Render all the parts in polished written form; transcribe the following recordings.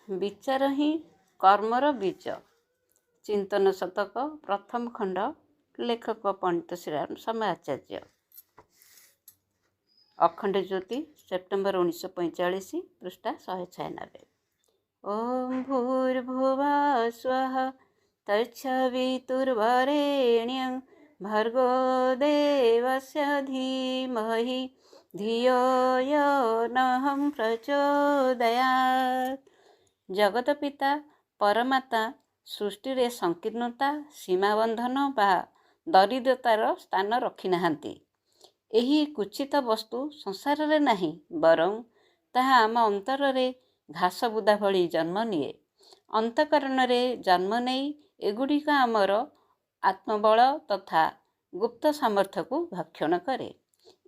ବିଚାର ହିଁ କର୍ମର ବୀଜ। ଚିନ୍ତନ ଶତକ, ପ୍ରଥମ ଖଣ୍ଡ, ଲେଖକ ପଣ୍ଡିତ ଶ୍ରୀରାମ ସ୍ୱାମୀ ଆଚାର୍ଯ୍ୟ। ଅଖଣ୍ଡ ଜ୍ୟୋତି, ସେପ୍ଟେମ୍ବର 1945, ପୃଷ୍ଠା 196। ଓಂ ଭୂର୍ଭୁବଃ ସ୍ୱଃ ତତ୍ସବିତୁର୍ବରେଣ୍ୟଂ ଭର୍ଗୋ ଦେବସ୍ୟ ଧୀମହି ଧିୟୋ ୟୋ ନଃ ପ୍ରଚୋଦୟାତ୍। ଜଗତ ପିତା ପରମାତ୍ମା ସୃଷ୍ଟିରେ ସଂକୀର୍ଣ୍ଣତା, ସୀମାବନ୍ଧନ ବା ଦରିଦ୍ରତାର ସ୍ଥାନ ରଖିନାହାନ୍ତି। ଏହି କୁତ୍ସିତ ବସ୍ତୁ ସଂସାରରେ ନାହିଁ, ବରଂ ତାହା ଆମ ଅନ୍ତରରେ ଘାସ ବୁଦା ଭଳି ଜନ୍ମ ନିଏ। ଅନ୍ତଃକରଣରେ ଜନ୍ମ ନେଇ ଏଗୁଡ଼ିକ ଆମର ଆତ୍ମବଳ ତଥା ଗୁପ୍ତ ସାମର୍ଥ୍ୟକୁ ଭକ୍ଷଣ କରେ।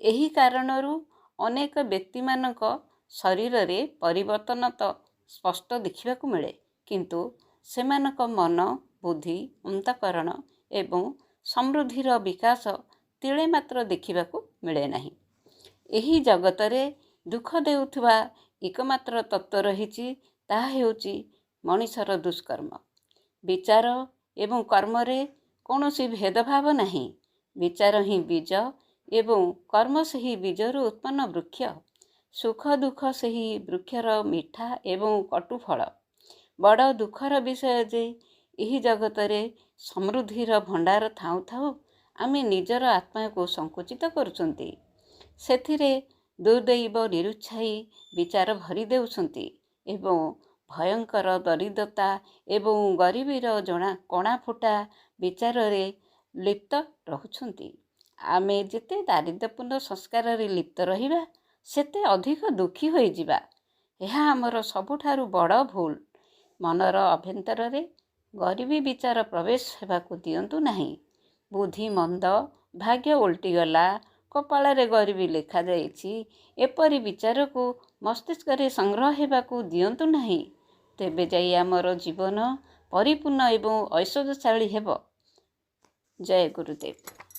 ଏହି କାରଣରୁ ଅନେକ ବ୍ୟକ୍ତିମାନଙ୍କ ଶରୀରରେ ପରିବର୍ତ୍ତନ ତ ସ୍ପଷ୍ଟ ଦେଖିବାକୁ ମିଳେ, କିନ୍ତୁ ସେମାନଙ୍କ ମନ, ବୁଦ୍ଧି, ଅନ୍ତଃକରଣ ଏବଂ ସମୃଦ୍ଧିର ବିକାଶ ତିଳେ ମାତ୍ର ଦେଖିବାକୁ ମିଳେ ନାହିଁ। ଏହି ଜଗତରେ ଦୁଃଖ ଦେଉଥିବା ଏକମାତ୍ର ତତ୍ତ୍ୱ ରହିଛି, ତାହା ହେଉଛି ମଣିଷର ଦୁଷ୍କର୍ମ। ବିଚାର ଏବଂ କର୍ମରେ କୌଣସି ଭେଦଭାବ ନାହିଁ। ବିଚାର ହିଁ ବୀଜ ଏବଂ କର୍ମ ସେହି ବୀଜରୁ ଉତ୍ପନ୍ନ ବୃକ୍ଷ। ସୁଖ ଦୁଃଖ ସେହି ବୃକ୍ଷର ମିଠା ଏବଂ କଟୁ ଫଳ। ବଡ଼ ଦୁଃଖର ବିଷୟ ଯେ ଏହି ଜଗତରେ ସମୃଦ୍ଧିର ଭଣ୍ଡାର ଥାଉଁ ଥାଉଁ ଆମେ ନିଜର ଆତ୍ମାକୁ ସଂକୁଚିତ କରୁଛନ୍ତି, ସେଥିରେ ଦୁର୍ଦୈବ ନିରୁତ୍ସାହୀ ବିଚାର ଭରି ଦେଉଛନ୍ତି ଏବଂ ଭୟଙ୍କର ଦରିଦ୍ରତା ଏବଂ ଗରିବୀର ଜଣା କଣାଫୁଟା ବିଚାରରେ ଲିପ୍ତ ରହୁଛନ୍ତି। ଆମେ ଯେତେ ଦାରିଦ୍ର୍ୟପୂର୍ଣ୍ଣ ସଂସ୍କାରରେ ଲିପ୍ତ ରହିବା, ସେତେ ଅଧିକ ଦୁଃଖୀ ହୋଇଯିବା। ଏହା ଆମର ସବୁଠାରୁ ବଡ଼ ଭୁଲ। ମନର ଅଭ୍ୟନ୍ତରରେ ଗରିବୀ ବିଚାର ପ୍ରବେଶ ହେବାକୁ ଦିଅନ୍ତୁ ନାହିଁ। ବୁଦ୍ଧି ମନ୍ଦ, ଭାଗ୍ୟ ଓଲଟିଗଲା, କପାଳରେ ଗରିବୀ ଲେଖାଯାଇଛି, ଏପରି ବିଚାରକୁ ମସ୍ତିଷ୍କରେ ସଂଗ୍ରହ ହେବାକୁ ଦିଅନ୍ତୁ ନାହିଁ। ତେବେ ଯାଇ ଆମର ଜୀବନ ପରିପୂର୍ଣ୍ଣ ଏବଂ ଐଶ୍ୱର୍ଯ୍ୟଶାଳୀ ହେବ। ଜୟ ଗୁରୁଦେବ।